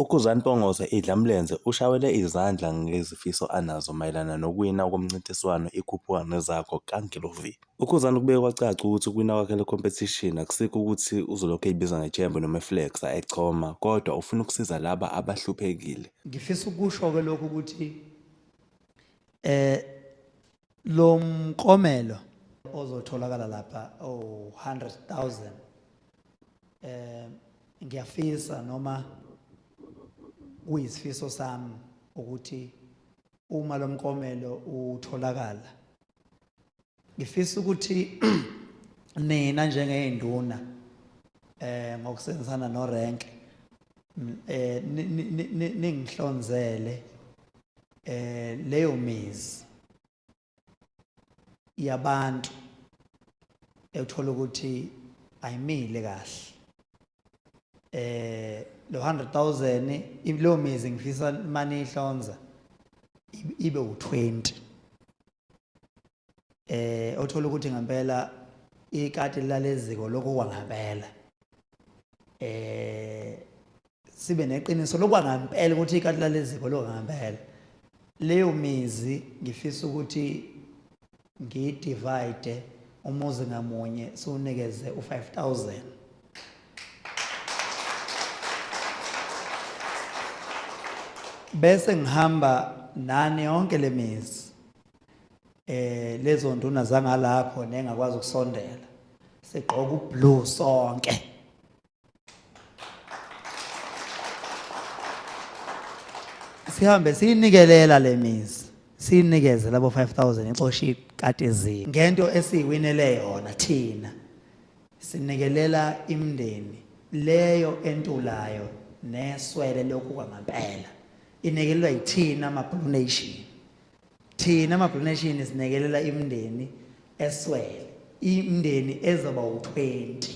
UKhuzani Mpongose Idlamlenze ushawele izandla ngezifiso anazo mayelana nokuwina komncintiswano iKhuphuka Nezakho kaNgilo V. UKhuzani ukubeke kwacaca ukuthi ukuwina kwakhe le competition akusikho ukuthi uzolokhu eyibiza ngechembe noma eflexa echoma kodwa ufuna ukusiza laba abahluphekile. Ngifisa ukusho-ke lokhu ukuthi eh lo mklomelo ozotholakala lapha oh 100,000 ngiyafisa noma kuyisifiso sami ukuthi uma lo mklomelo utholakala ngifisa ukuthi nina njengey'nduna ngokusebenzisana norank ningihlonzele leyo mizi yabantu ethola ukuthi ayimile kahle. Lo 100,000 leyo mizi ngifisa imali ihlonza ibe u20. Othola ukuthi ngempela ikati laleziko lokho kwangempela. Sibe neqiniso lokwangempela ukuthi ikati laleziko lokwangempela. Leyo mizi ngifisa ukuthi ngiyidivide umuzi ngamunye siwunikeze u5000. Bese ngihamba nani yonke lemizi. Lezo nduna zangalapho nengakwazi ukusondela. Sigqoka ublue sonke. Sihambe siyinikelela lemizi. Siyinikeze labo 5000 ixoshe ikati eziko. Ngento esiyiwinele yona thina. Sinikelela imindeni leyo entulayo neswele lokhu kwangempela. Inikelelwa yithina ama Blue Nation. Thina ama Blue Nation sinikelela imindeni eswele, imindeni ezoba u20.